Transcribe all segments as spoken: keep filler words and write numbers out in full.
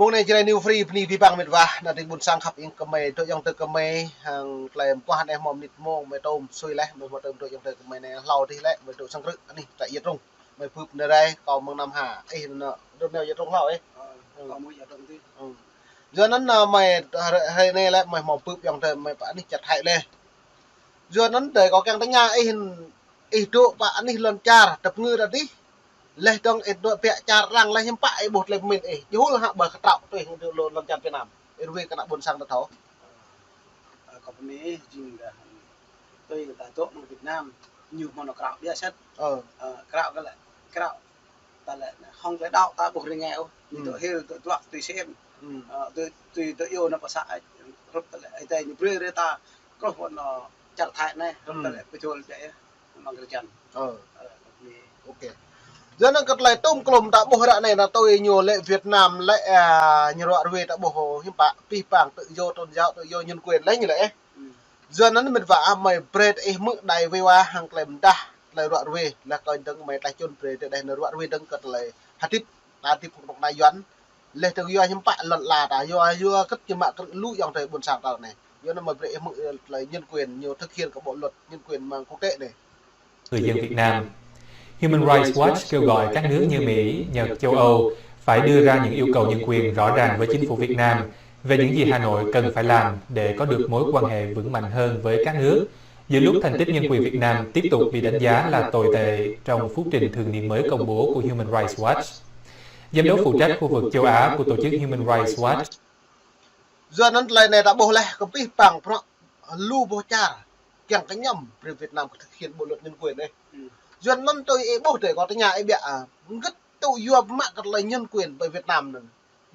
Mông anai Jrai New Free bơni abih bang met wa, ană tring ƀuôn sang khăp ing kơmơi, dŏ ayŏng adơi kơmơi, hăng tơlơi mơguah anai hmâo mơnit mông, mơi tŏm sui laih, mơi hmâo tŏm dŏ ayŏng adơi kơmơi anai hlâo adih lĕ, mơi dŏ sang krư̆ anih, ta ia trung. Mơi bưp anai rai, kâo mơ̆ng năm ha, ih anŭn, dŏ nao ia trung hlâo ih. Ơ, kâo mơi ia trung adih. Yua anŭn, ơ, mơi hrơi, hrơi anai lĕ, mơi hmâo bưp ayŏng adơi, mơi pơ anih čar Thái laih. Yua anŭn adơi kâo kiăng tơña ih, ih dŏ pơ anih lŏn čar, tơpơngư adih. Laih dơ̆ng ih dŏ biă čar arăng laih hiư̆m pă ih ƀuh tơlơi pơmĭn ih. Jơhul hă ƀơi kơtraŏ tui hăng dŏ lŏn čar Việt Nam. Ih ruai kơ ană ƀuôn sang ta thâo. Ơ, kâo bơni ih jing dah. Tui ta dŏ mơ̆ng Việt Nam, ñu hmâo nao krao biă sĭt. Ơ. Ơ, krao kơ lĕ, krao. Ta lĕ, hŏng tơlơi đaŏ ta ƀuh rơngai ôh. Ñu dŏ hil, dŏ duah, tui sem. Ơ, tui, tui dŏ iâu nao pơ să, hrup ta lĕ, Ơi Adai ñu brơi rơta, kruh pơ anŏ čar Thái anai, hrup ta lĕ, pơjol biă yơh. Mơ̆ng kơ jăn. Ơ. Ơ, ok. Yua anŭn kơ tơlơi tŏm klŏm ta ƀuh ră anai, ta tui ñu lĕ Việt Nam lĕ, a, ñu ruă ruê ta ƀuh hiư̆m pă, abih bang tự do tôn giáo, tự do nhân quyền lĕ ñu lĕ, ơ. Yua anŭn met wa, mơi brơi ih hmư̆ đài vê o a hăng tơlơi mơdah, tơlơi ruă ruê, laih kơ dơ̆ng mơi tlaih čun brơi tơ đeh nao ruă ruê dơ̆ng kơ tơlơi hơdip, ta hơdip kơ ană Yuan, laih dơ̆ng yua hiư̆m pă lŏn ala ta, yua, yua kơ ñu mă krư̆ lu ayŏng adơi ƀuôn sang ta anai. Yua anŭn mơi brơi ih hmư̆, ơ, tơlơi nhân quyền, ñu thực hiện kơ bộ luật nhân quyền mơ̆ng quốc tế anai. Người dân Việt Nam. Human Rights Watch kêu gọi các nước như Mỹ, Nhật, châu Âu phải đưa ra những yêu cầu nhân quyền rõ ràng với chính phủ Việt Nam về những gì Hà Nội cần phải làm để có được mối quan hệ vững mạnh hơn với các nước, giữa lúc thành tích nhân quyền Việt Nam tiếp tục bị đánh giá là tồi tệ trong phúc trình thường niên mới công bố của Human Rights Watch. Giám đốc phụ trách khu vực châu Á của tổ chức Human Rights Watch. Yua anŭn tơlơi anai ta ƀuh laih kơ abih bang bruă lu boh čar kiăng kơ ñăm brơi Việt Nam kơ thực hiện bộ luật nhân quyền anai. Yua anŭn tui ih ƀuh adơi kâo tơña ih biă, a, hơget tŭ yua mă kơ tơlơi nhân quyền ƀơi Việt Nam anŭn.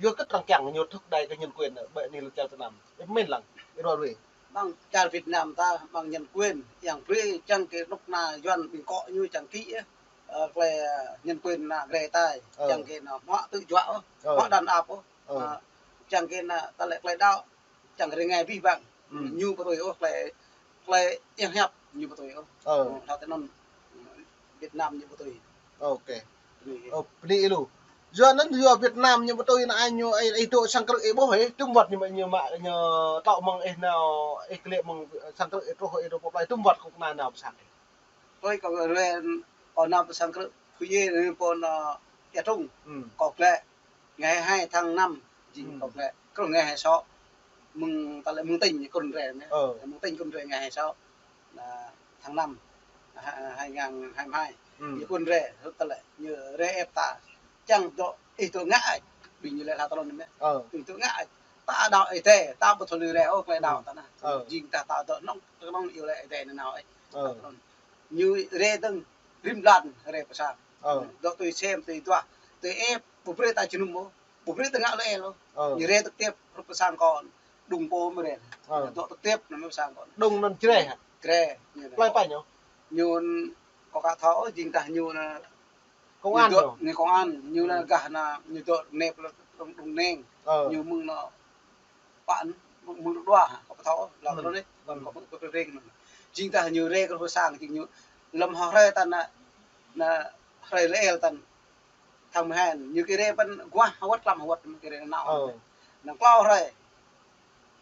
Yua kơ arăng kiăng ñu thúc đẩy kơ nhân quyền ƀơi anih lŏn čar Việt Nam. Ih pơmĭn lăng, ih ruă ruê. Mơ̆ng čar Việt Nam ta mơ̆ng nhân quyền, yang brơi čang kơ anŏ ană Yuan ƀing kŏ ñu čang kĭ, ơ, tơlơi nhân quyền ană Jrai ta, čang kơ anŏ hmua tŭ juă ôh, hmua đàn áp ôh, ơ, čang kơ anŏ tơlơi tơlơi đaŏ, čang rơngai abih bang. Ñu ƀu tui ôh, tơlơi, tơlơi yang hiăp ñu ƀu tui ôh. Ơ. Ơ, tơlơi anŭn, Việt Nam ñu ƀu tui. Ok. Ơ, bơni ih lu. Yua anŭn yua Việt Nam ñu ƀu tui anai ñu, ih, ih dŏ sang krư̆ ih ƀuh ih, tơm wơ̆t ñu mă, ñu mă, ñu tŏ mơ̆ng ih nao, ih kơlĕ mơ̆ng sang krư̆ ih truh ih dŏ pơ plơi, tơm wơ̆t kơ anai nao pơ sang ih. Ơi, kâo ruai, kâo nao pơ sang krư̆ Phú Yên anai pơ anŏ, ơ, ia trung. Kâo glaĭ, ngày hai tháng năm, jing kâo glaĭ, kơ ngày hai sô. Mơ̆ng, ta lĕ mơ̆ng tỉnh kơ rai anai. Ơ. Mơ̆ng tỉnh kơ rai ngày hai sô. Anai tháng năm, ha-, hai ngàn hai mươi hai. Ñu kơ rai, hrup ta lĕ, ñu rai ĕp ta. Čang dŏ, ih dŏ ngă ăt. Ƀing ñu lĕ hla tơlơi anai mơ̆. Ơ. Ih dŏ ngă ăt. Ta đaŏ Ơi Adai, ta ƀu thâo lui rai ôh tơlơi đaŏ ta anai. Ơ. Jing ta, ta dŏ nŏng, tơlơi nŏng iâu laĭ Ơi Adai anai nao ăt. Ơ. Tơlơi anŭn. Ñu rai dơ̆ng, rĭm blan rai pơ sang. Ơ. Dŏ tui sem, tui duah, tui ĕp, ƀu brơi ta jơnum ôh. Ƀu brơi ta ngă lĕ ôh. Ơ. Ñu rai trực tiếp, hrup pơ sang kâo. Đung pô mơi rai. Ơ. Dŏ trực tiếp anŭn mơi pơ sang kâo. Đung anŭn Jrai hă? Jrai, ñu anai. Plơi pă ñu? Ñu anŭn kâo aka thâo, jing tah ñu anŭn. Công an ñu dŏ, ñu công an, ñu anŭn gah anŭn, ñu dŏ nĕp lŏn Đung, Đung Neng. Ơ. Ñu mơ̆ng anŏ pă anŭn, mơ̆ng, mơ̆ng Đung Đua, kâo ƀu thâo, lăng tơlơi anai, kâo ƀu, ƀu ring anŭn. Jing tah ñu rai kơ pơ sang, jing ñu lơ̆m hơ̆ hrơi ta anŭn, anŭn hrơi lĕ el ta anŭn. Tháng mười hai, ñu kơ rai pơ anŭn guah hơwơ̆t, lăm hơwơ̆t, ñu kơ rai nao. Ơ. Anŭn klâo hrơi.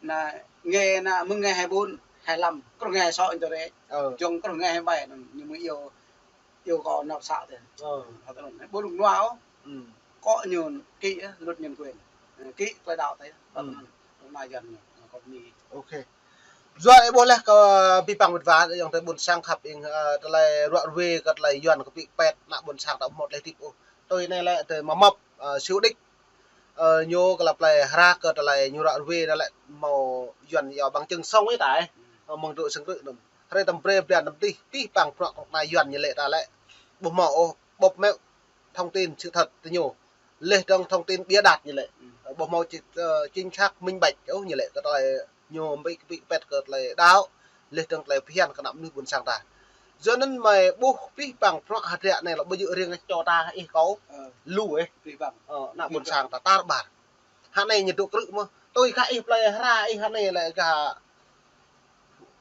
Anŭn ngày anŭn, mơ̆ng ngày hai bốn, hai lăm, kơ ngày sô ñu rai. Ơ. Jơ̆ng kơ ngày hai bảy anŭn, ñu mơi iâu, iâu kâo nao pơ sang tơ. Ơ. Hă tơlơi anŭn, ƀu đung nua ôh. Kơ ñu kĭ, ơ, luật nhân quyền. Ơ, kĭ tơlơi đaŏ tơ. Hă tơlơi anŭn, ană Yuan ñu, kâo bơni. Ok. Yua ih ƀuh laih kơ abih bang met wa, ayŏng adơi ƀuôn sang khăp ing, ơ, tơlơi ruă ruê kơ tơlơi Yuan kơ ƀing pĕt, ană ƀuôn sang ta ƀu hmâo tơlơi hơdip ôh. Tui anai lĕ tơlơi mơ̆ mơ̆p, ơ, Siu Đĭk, ơ, ñu kơ lăp tơlơi hra kơ tơlơi ñu ruă ruê anai lĕ hmâo Yuan iâu bằng chứng sống ih ta, ơ. Ơ, mơ̆ng dŏ sang krư̆ anŭn. Hrơi tơm brơi blan tơm tih, abih bang bruă kơ ană Yuan ñu lĕ ta lĕ ƀu hmâo ôh, bộc mẹo thông tin sự thật tơ ñu. Laih dơ̆ng thông tin bịa đặt ñu lĕ. Ƀu hmâo chính, ơ, chính xác minh bạch ôh ñu lĕ kơ tơlơi ñu ƀu, ƀu pĕt kơ tơlơi đaŏ, laih dơ̆ng tơlơi phiăn kơ ană mơnuih ƀuôn sang ta. Yua anŭn mơi ƀuh abih bang bruă hơdră anai lĕ ƀu djơ̆ riêng čô ta ih kâo. Ơ. Lu ih. Abih bang. Ơ, ană ƀuôn sang ta tar ƀar. Hă anai ñu dŏ krư̆ mơ̆. Tui kơ ih plơi hra ih hă anai lĕ kơ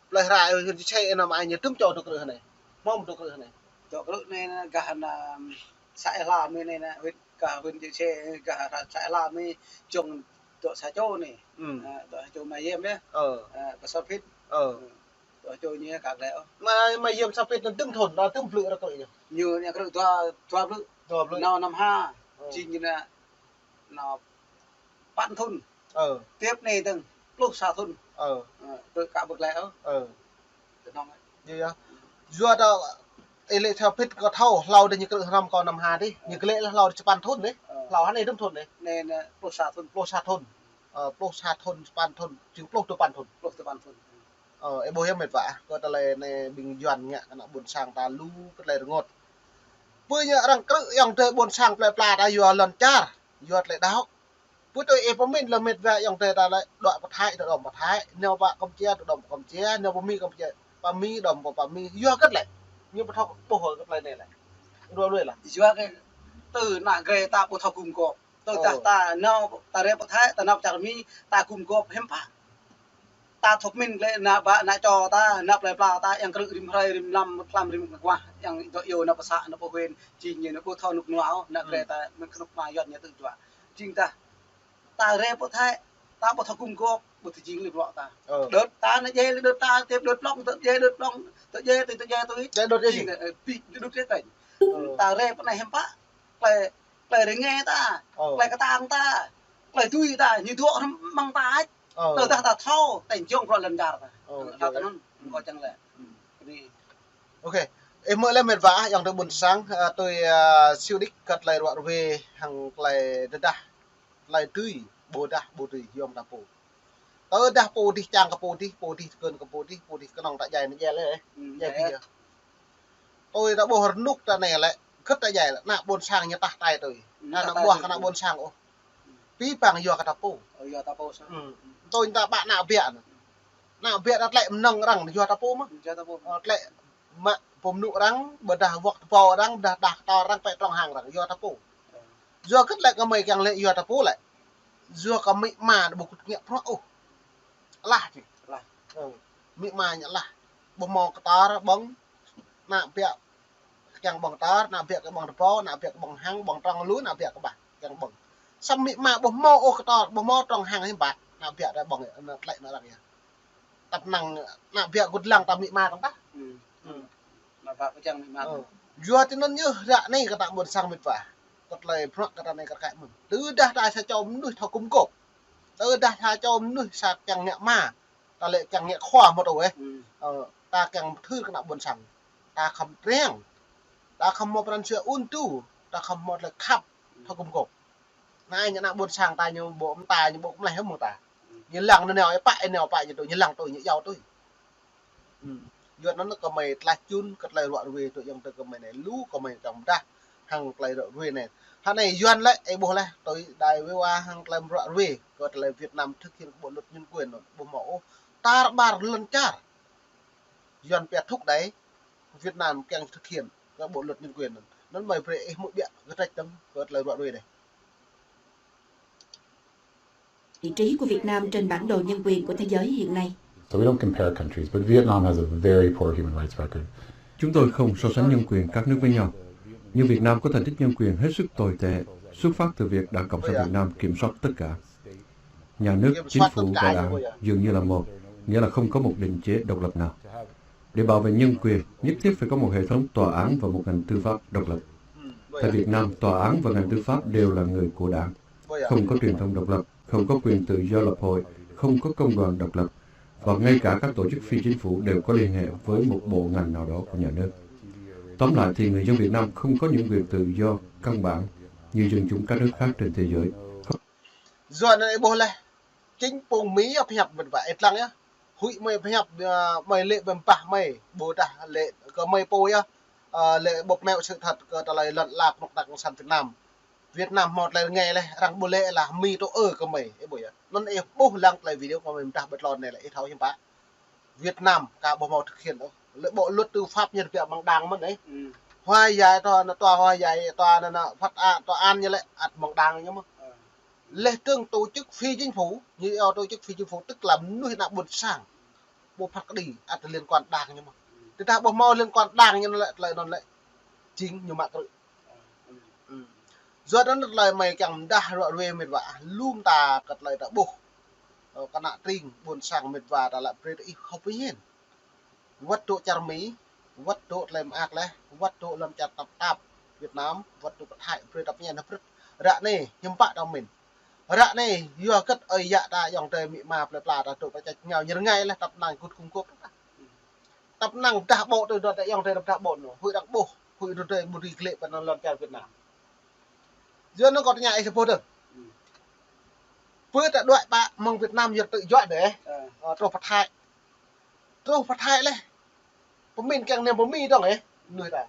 plơi hra ih hưn čih anăm ai ñu tơm čô dŏ krư̆ hă anai. Hmâo dŏ krư̆ hă anai. Dŏ krư̆ anai gah anŭn Xã Ea Hla mi anai nă, huyện, kơ huyện Čư̆ Sê, kơ xã Ea Hla mi, čong dŏ sa čô anai. Ơ, dŏ sa čô Ama Yêm yơh. Ơ, kơ Sa Phit. Ơ, dŏ sa čô ñu kơ lĕ ôh. Ama, Ama Yêm Sa Phit anŭn dŭm thŭn, anŭn dŭm blư̆ ră krư̆ ñu? Ñu anai krư̆ dua, dua blư̆. Dua blư̆. Nao năm ha. Ơ. Jing ñu anai, anai păn thŭn. Ơ. Tiếp anai dơ̆ng pluh sa thŭn. Ơ. Ơ, tơ kơ ƀơi lĕ ôh. Ơ. Tơ nong. Yơh, yơh. Yua dah, ơ, lĕ Sa Phit kâo thâo, hlâo dah ñu krư̆ hrŏm kâo năm ha dih. Ñu glaĭ laih hlâo dah sapăn thŭn dih. Ơ. Hlâo anai dŭm thŭn dih. Anai, anai pluh sa thŭn. Pluh sa thŭn. Ơ, pluh sa thŭn, sapăn thŭn, jing pluh dua păn thŭn. Pluh dua păn thŭn. Ơ, ih ƀuh yơh met wa, kơ tơlơi anai ƀing Yuan ngă kơ ană ƀôn sang ta lu kơ tơlơi rơngot. Pơ ñu arăng krư̆ ayŏng adơi ƀôn sang plơi pla ta yua lŏn čar, yua tơlơi đaŏ. Pơ tui ih pơmĭn lĕ met wa ayŏng adơi ta lĕ, dŏ pơ Thái, dŏ đom pơ Thái, nao pơ Kampuchia, dŏ đom pơ Kampuchia, nao pơ Mi, Kampuchia, pơ Mi, đom pơ, pơ Mi, yua hơget lĕ. Ñu ƀu thâo ƀuh hơget tơlơi anai lĕ. Ruai lui lah. Yua kơ tơ ană gơyut ta ƀu thâo gum gôp. Tơdah ta nao, ta rai pơ Thái, ta nao pơ čar Mi, ta gum gôp hiư̆m pă. Ta thâo pơmĭn lĕ ană bă, ană čô ta, ană plơi pla ta, ayŏng krư̆ rĭm hrơi, rĭm mlam, mlam rĭm kơkuah, ayŏng dŏ iâu ană pơ xã, ană pơ huyện, jing ñu anai ƀu thâo rơnŭk rơnua ôh, ană gơyut ta, mơ̆ng kơnuk kơna Yuan ñu tŭ juă. Jing tah, ta rai pơ Thái, ta ƀu thâo gum gôp, ƀu thâo jing lĕ bruă ta. Đơ̆t ta anai djai lĕ đơ̆t ta, tơl đơ̆t plŏng, tơl djai đơ̆t plŏng, tơl djai, tơl, tơl djai tui. Djai đơ̆t djai jing, ơ, pi, đơ̆t djai kơnh. Ta rai pơ anai hiư̆m pă, tơlơi, tơlơi rơngai ta, tơlơi kơtang ta, tơlơi tui ta, ñu dŏ hrŏm mơ̆ng ta ăt. Tơdah ta thâo, ta jing bruă lŏn čar ta. Ơ, ta tơ anŭn, kâo čang lĕ. Anai. Ôkê. Ih hmư̆ lĕ met wa, ayŏng adơi ƀôn sang, ơ, tui, ơ, Siu Đĭk kơ tơlơi ruă ruê hăng tơlơi tơdah, tơlơi tui, ƀôdah, ƀôdah tui, yom ta pô. Tơdah pô dih čang kơ pô dih, pô dih tơkơn kơ pô dih, pô dih kơnơ̆ng ta djai anai djai lĕ, djai pih yơh. Tui ta ƀuh rơnŭk ta anai lĕ, hơget ta djai lĕ, ană ƀôn sang ñu tah tai tui. Ană ƀuah kơ ană ƀôn sang ôh. Pĭ păng yua kơ ta pô. Ơ, yua ta pô sa. Tui ta ƀă ană biă anŭn. Ană biă ta tlĕ mơnơ̆ng arăng yua ta pô mơ̆n. Yua ta pô. Ơ, tlĕ mă pơmơnŭ arăng, ƀôdah wơ̆k tơpô arăng, ƀôdah đah kơtor arăng, pĕ trong hăng arăng, yua ta pô. Yua hơget lĕ kơmơi kiăng lĕ yua ta pô lĕ. Yua kơ amĭ ama ƀu kŭt ngă bruă ôh. Alah čih. Alah. Ơ, amĭ ama ñu alah. Ƀu hmâo kơtor ƀơ̆ng, ană biă kiăng ƀơ̆ng kơtor, ană biă kiăng ƀơ̆ng tơpô, ană biă kiăng ƀơ̆ng hăng, ƀơ̆ng trong lui, ană biă kơ ƀah, kiăng ƀơ̆ng. Samơ̆ amĭ ama ƀu hmâo ôh kơtor, ƀu hmâo trong hăng hiư̆m pă, ană biă ta ƀơ̆ng, ană tlĕ ană arăng yơh. Tăp năng ană biă kŭt lăng ta amĭ ama dơ̆ng tah. Ană biă kơ čang amĭ ama. Ơ. Yua tui anŭn yơh ră anai kơ ta ƀôn sang met wa. Kơ tơlơi bruă kơ ta anai kơ kăi mơ̆n. Tơdah ta sa čô mơnuih thâo gum gôp. Tơdah sa čô mơnuih sa kiăng ngă ama. Ta lĕ kiăng ngă khua mơ̆ tui ôh. Ơ, ta kiăng pơthưr kơ ană ƀôn sang. Ta khŏm triăng. Ta khŏm hmâo pran jua ŭn tu. Ta khŏm hmâo tơlơi khăp. Thâo gum gôp. Anai ñu ană ƀôn sang ta ñu ƀu mơta, ñu ƀu kơmleh mơ̆ng ta. Ñu lăng anai nao pă, nao pă ñu tui, ñu lăng tui, ñu iâu tui. Yua anŭn kơmơi tlaih čun kơ tơlơi ruă ruê tui ayŏng adơi kơmơi anai lu kơmơi čang pơdah hăng tơlơi ruă ruê anai. Hă anai Yuan lĕ, ih ƀuh lĕ, tui đài wê wa hăng tơlơi ruă ruê kơ tơlơi Việt Nam thực hiện kơ bộ luật nhân quyền anŭn, ƀu hmâo ôh. Tar ƀar lŏn čar. Yuan pia thúc đẩy Việt Nam kiăng thực hiện kơ bộ luật nhân quyền anŭn. Anŭn mơi brơi ih hmư̆ biă kơ trách tơm kơ tơlơi ruă ruê anai. Vị trí của Việt Nam trên bản đồ nhân quyền của thế giới hiện nay. So we don't compare countries, but Vietnam has a very poor human rights record. Chúng tôi không so sánh nhân quyền các nước với nhau, nhưng Việt Nam có thành tích nhân quyền hết sức tồi tệ, xuất phát từ việc Đảng Cộng sản Việt Nam kiểm soát tất cả. Nhà nước, chính phủ và đảng dường như là một, nghĩa là không có một định chế độc lập nào. Để bảo vệ nhân quyền, nhất thiết phải có một hệ thống tòa án và một ngành tư pháp độc lập. Tại Việt Nam, tòa án và ngành tư pháp đều là người của đảng. Không có truyền thông độc lập, không có quyền tự do lập hội, không có công đoàn độc lập. Và ngay cả các tổ chức phi chính phủ đều có liên hệ với một bộ ngành nào đó của nhà nước. Tóm lại thì người dân Việt Nam không có những quyền tự do căn bản như dân chúng các nước khác trên thế giới. Yua anŭn ih ƀuh lĕ, chính phủ Mỹ pơhiăp met wa ih lăng yơh. Huĭ mơi pơhiăp, ơ, mơi lĕ ƀơ̆ng bah mơi, ƀôdah lĕ kơ mơi pô yơh. Ơ, lĕ bộc não sự thật kơ tơlơi lŏn ala kơnuk kơna cộng sản Việt Nam. Việt Nam hmâo tơlơi rơngai lĕ, arăng ƀu lĕ lah Mi tŭ ư kơ mơi, ih ƀuh yơh. Anŭn ih ƀuh lăng tơlơi video kơ mơi mơdah ƀơi tlôn anai lĕ, ih thâo hiư̆m pă. Việt Nam ka ƀu hmâo thực hiện ôh. Lĕ bộ luật tư pháp ñu pia ƀơ̆ng đảng mơ̆n anai. Hoa giải tòa, tòa hoa giải, tòa anŭn, anŭn, phát án, tòa án ñu lĕ ăt ƀơ̆ng đảng ñu mơ̆n. Lĕ tơ̆ng tổ chức phi chính phủ, ñu iâu tổ chức phi chính phủ tức là mơnuih ană ƀôn sang. Ƀu phat kơđi, ăt liên quan đảng ñu mơ̆n. Tơdah ƀu hmâo liên quan đảng ñu lĕ, tơlơi anŭn lĕ, jing ñu mă krư̆. Yua anŭn tơlơi mơi kiăng mơdah ruă ruê mĕt wa, lŏm ta kơ tơlơi ta ƀuh. Ơ, kơnă tring ƀôn sang mĕt wa ta lăp brơi ta ih khŏp pơhiên. Wăt dŏ čar Mi, wăt dŏ tơlơi mơak leh, wăt dŏ lŏn čar tap tap Việt Nam, wăt dŏ pơ Thái, brơi ta pơhiên hơprĕt. Ră anai, hiư̆m pă ta mĭn. Ră anai, yua kơ ơi yă ta ayŏng adơi amĭ ama plơi pla ta dŏ pơ čar ngao ñu rơngai leh, tăp năng gŭt kung gŭp. Tăp năng dah ƀô̆ tui dŏ ta ayŏng adơi dah ƀô̆ ñu. Huĭ đang ƀuh, huĭ dŏ adơi ƀu dưi glê̆ pơ anŭn lŏn čar Việt Nam. Yua anŭn kâo tơña ih sa boh dơ̆ng. Pơ ta đuaĭ ƀă mơ̆ng Việt Nam yua tơ̆ juă dêh. Ơ, truh pơ Thái. Truh pơ Thái leh. Pơmĭn kiăng nem pơ Mi dơ̆ng ĕh, mơnuih ta.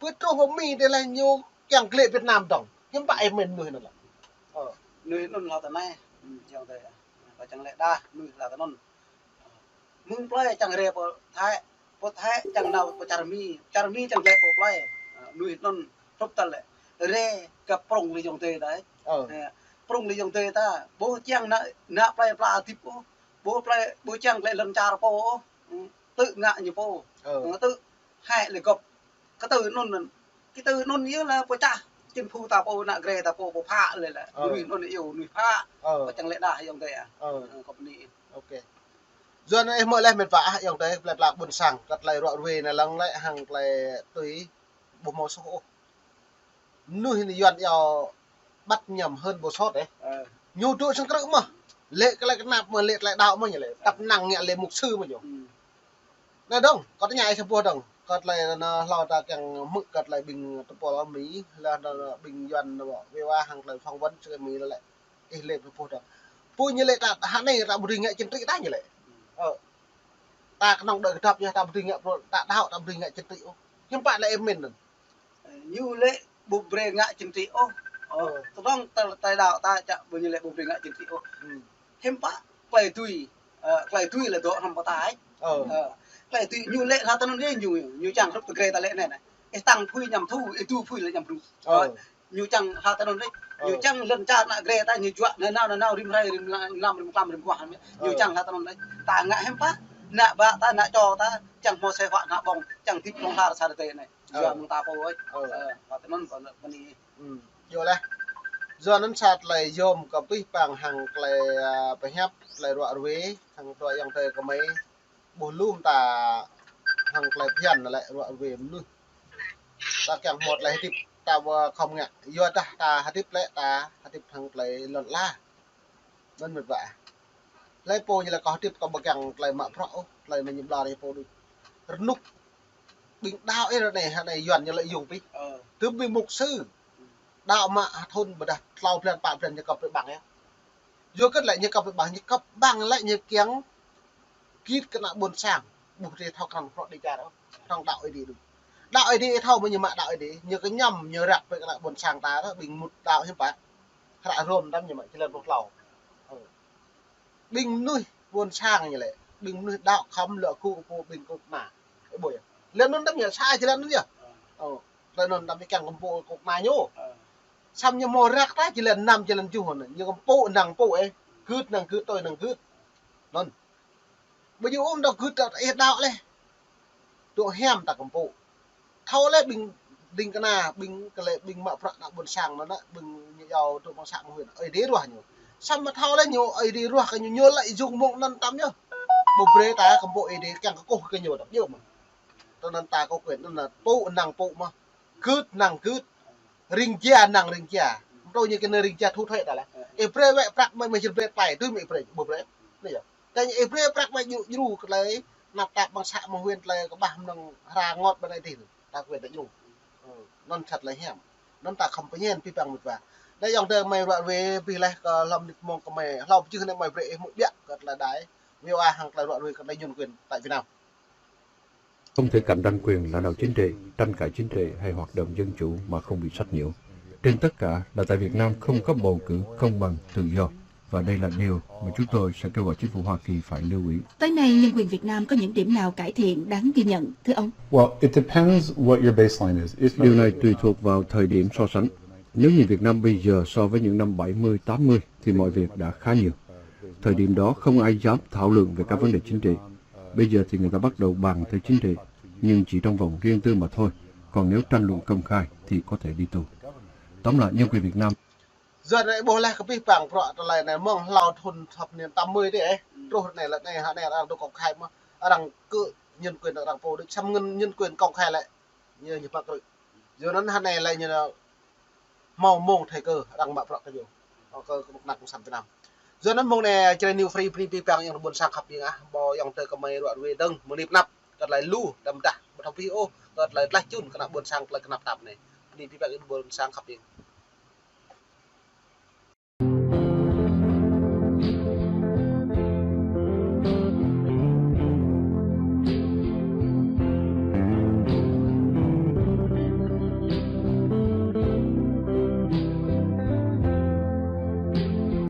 Pơ truh pơ Mi dêh leh ñu kiăng glê̆ Việt Nam dơ̆ng. Hiư̆m pă ih mĭn mơnuih anŭn lă. Ơ. Mơnuih anŭn hla tơnai. Ơ, ayŏng adơi. Kâo čang lĕ đah, mơnuih hla tơnŭn. Mơ̆ng plơi čang rai pơ Thái, pơ Thái čang nao pơ čar Mi, čar Mi čang glê̆ pơ plơi. Ơ, mơnuih anŭn hrup tơl lĕ. Rai kơ prŏng lĕ ayŏng adơi ta. Ơ. Ơ, prŏng lĕ ayŏng adơi ta. Ƀu čang nao, nao plơi pla hơdip ôh. Ƀu plơi, ƀu čang glê̆ lŏn čar pô ôh. Tơ̆ ngă ñu pô. Ơ. Tơ̆ hai lĕ gŏp. Kơ tơ̆ anŭn, kơ tơ̆ anŭn yơh lĕ pơčah. Chính phủ ta pô, nă gre ta pô, pơphă lĕ lĕ. Ơ. Mơnuih anŭn yơh, mơnuih phă. Ơ. Kâo čang lĕ đah ayŏng adơi ah. Ơ. Ơ, kâo bơni. Ôkê. Yua anŭn ih hmư̆ leh mĕt wa ah ayŏng adơi, plơi pla ƀôn sang, kơ tơlơi ruă ruê anai lăng lĕ hăng tơlơi tui ƀu hmâo soh ôh. Mơnuih anai Yuan yơh bắt nhầm hơn bộ sốt ĕh. Ơ. Ñu dŏ sang krư̆ mơ̆n. Lĕ tơlơi kơnăp mơ̆n, lĕ tơlơi đaŏ mơ̆n ñu lĕ. Ơ. Tăp năng ngă lĕ mục sư mơ̆n ñu. Ơ. Anai dơ̆ng, kâo tơña ih sa boh dơ̆ng. Kơ tơlơi anŭn hlâo ta kiăng hmư̆ kơ tơlơi ƀing tơpul Mi, lĕ anŭn ƀing Yuan anŭn wê wa hăng tơlơi phỏng vấn sang Mi lĕ. Ih lĕ sa boh dơ̆ng. Pô ñu lĕ ta, hă anai ta ƀu dưi ngă chính trị ta ñu lĕ. Ơ. Ta kơnơ̆ng đơi kơdŏp ñu ta ƀu dưi ngă pro-, ta đaŏ ta ƀu dưi ngă chính trị ôh. Hiư̆m pă lĕ ih mĭn anŭn. Ñu lĕ ƀu brơi ngă chính trị ôh. Ơ. Ơ. Tơdang ta, ta đaŏ ta čă ƀu ñu lĕ ƀu brơi ngă chính trị ôh. Ơ. Hiư̆m pă tơlơi tui, ơ, tơlơi tui lĕ dŏ hrŏm pơ ta ĕh. Ơ. Ơ. Tơlơi tui ñu lĕ hla tơnŭn dêh ñu, ñu čang hrup tơ gre ta lĕ anai anai. Ih tăng phui ñăm thu, ih tu phui lĕ ñăm bru. Ơ. Ơ. Ñu čang hla tơnŭn dêh. Ơ. Ñu čang lŏn čar nă gre ta ñu juă nanao nanao rĭm hrơi rĭm la-, mlam rĭm mlam rĭm guah. Ñu Ơ. Čang hla tơnŭn dêh. Ta ngă hiư̆m pă, nă ƀă ta, nă čô ta, čang hmâo sĕ huă nă ƀơ̆ng, čang hơdip hlŏng lar sa tơdơi anai. Ơ. Yua mơ̆ng ta pô ơi. Ơ. Ơ, hla tơnŭn pơ, pơ anai. Ơ, yơh leh. Yua anŭn sa tơlơi yôm kơ pih pang hăng tơlơi, ơ, pơhiăp, tơlơi ruă ruê, hăng tơlơi ayŏng adơi kơ mơi. Ƀuh lŏm ta hăng tơlơi phiăn lĕ ruă ruê mơnuih. Ta kiăng hmâo tơlơi hơdip ta ƀu khŏm ngă. Yua dah ta hơdip lĕ ta hơdip hăng tơlơi lŏn ala. Anŭn mĕt wa. Hlơi pô ñu lĕ kâo hơdip kâo ƀu kiăng tơlơi mă bruă ôh, tơlơi anai ñu ƀlŏr ñu pô đôč. Rơnŭk ƀing đaŏ ih ră anai, hă anai Yuan ñu lĕ yŭng pih. Ơ. Tơm ƀing mục sư. Đaŏ mă hơthŭn ƀôdah klâo blan pă blan ñu kơp ƀăng yơh. Yua kơ lĕ ñu kơp ƀăng, ñu kơp ƀăng lĕ ñu kiăng git kơ ană ƀôn sang. Ƀu brơi thâo krăn bruă dêh čar ôh. Krăn đaŏ Ơi Adai đôč. Đaŏ Ơi Adai ih thâo mơ̆ ñu mă đaŏ Ơi Adai. Ñu kơñăm ñu răk brơi kơ ană ƀôn sang ta ôh, ƀing mŭt đaŏ hiư̆m pă. Hră Rôm tam ñu mă jơlan pluh klâo. Ơ. Ƀing mơnuih ƀôn sang ñu lĕ. Ƀing mơnuih đaŏ khŏm lŏ kŭ pô ƀing kơnuk kơna. Ơ ƀuh yơh. Lĕ anŭn tam ñu sa jơlan anŭn yơh. Ơ. Lĕ anŭn tam ñu kiăng kơ pô kơnuk kơna ñu. Ơ. Samơ̆ ñu hmâo răk ta jơlan năm jơlan tơjuh anŭn. Ñu kơ pô năng pô ĕh. Gưt năng gưt, tui năng gưt. Anŭn. Ƀu djơ̆ ôh ta gưt ta ih đaŏ leh. Dŏ hiam ta kơ pô. Thâo leh ƀing, ƀing kơna, ƀing kơ lĕ ƀing mă bruă ană ƀôn sang anŭn, ƀing ñu yua dŏ ƀôn sang mơ̆ng huyện. Ơi Adai ruah ñu. Samơ̆ thâo leh ñu, Ơi Adai ruah kơ ñu, ñu lĕ yŭng mơ̆ng anŭn tam yơh. Ƀu brơi ta kơ pô Ơi Adai kiăng kơ kơkuh kơ ñu tam yơh mơ̆n. Tui anŭn ta kơ quyền anŭn pô năng pô mơ̆n. Gưt năng gưt. Ring jia năng ring jia. Mơ̆ tui ñu kơ anai ring jia thu thuế ta leh. Ih brơi wĕ prăk mơi mơi jơr brơi tơpai, tui mơi brơi, ƀu brơi. Anai yơh. Kơ ñu ih brơi prăk mơi djru djru kơ tơlơi, năp tap ƀăng să mơ̆ng huyện tơlơi kơƀah mơ̆ng hra ngot ƀơi anai dih. Ta quyền ta djru. Ơ, anŭn sa tơlơi hiam. Anŭn ta khŏm pơñen pih pang mĕt wa. Anai ayŏng adơi mơi ruă ruê pih leh kơ hlăm anai mơ̆ng kơ mơi. Hlâo pơjưh anai mơi brơi ih hmư̆ ƀiă kơ tơlơi đài. Wê wa hăng tơlơi ruă ruê kơ tơlơi nhân quyền tại Việt Nam. Không thể cạnh tranh quyền lãnh đạo chính trị, tranh cãi chính trị hay hoạt động dân chủ mà không bị sách nhiễu. Trên tất cả là tại Việt Nam không có bầu cử công bằng, tự do. Và đây là điều mà chúng tôi sẽ kêu gọi chính phủ Hoa Kỳ phải lưu ý. Tới nay, nhân quyền Việt Nam có những điểm nào cải thiện đáng ghi nhận, thưa ông? Well, it depends what your baseline is. If Điều này tùy thuộc vào thời điểm so sánh. Nếu nhìn Việt Nam bây giờ so với những năm bảy mươi, tám mươi thì mọi việc đã khá nhiều. Thời điểm đó không ai dám thảo luận về các vấn đề chính trị. Bây giờ thì người ta bắt đầu bàn tới chính trị, nhưng chỉ trong vòng riêng tư mà thôi. Còn nếu tranh luận công khai thì có thể đi tù. Tóm lại, nhân quyền Việt Nam. Yua anai ƀuh laih kơ abih bang bruă tơlơi anai mơ̆ng hlâo thun thập niên tám mươi tih, ơ. Truh anai lĕ anai, hă anai arăng dŏ công khai mơ̆n. Arăng kơ nhân quyền arăng pô đôč, samơ̆ nhân quyền công khai lĕ ñu, ñu pơkrư̆. Yua anŭn hă anai lĕ ñu hmâo mông thời cơ arăng mă bruă kơ ñu. Ơ, kơ, kơ mơ̆ng kơnuk kơna cộng sản Việt Nam. Yua anŭn mông anai Jrai New Free bơni abih bang ayŏng adơi ƀôn sang khăp ƀing ah, ƀơi ayŏng adơi kơmơi ruă ruê dơ̆ng, mơ̆ng anai pơ anăp, kơt tơlơi lu, đăm dah, ƀu thâo pih ôh, kơt tơlơi tlaih čun kơ ană ƀôn sang tơlơi kơnap tap anai. Bơni abih bang ayŏng adơi ƀôn sang khăp ƀing.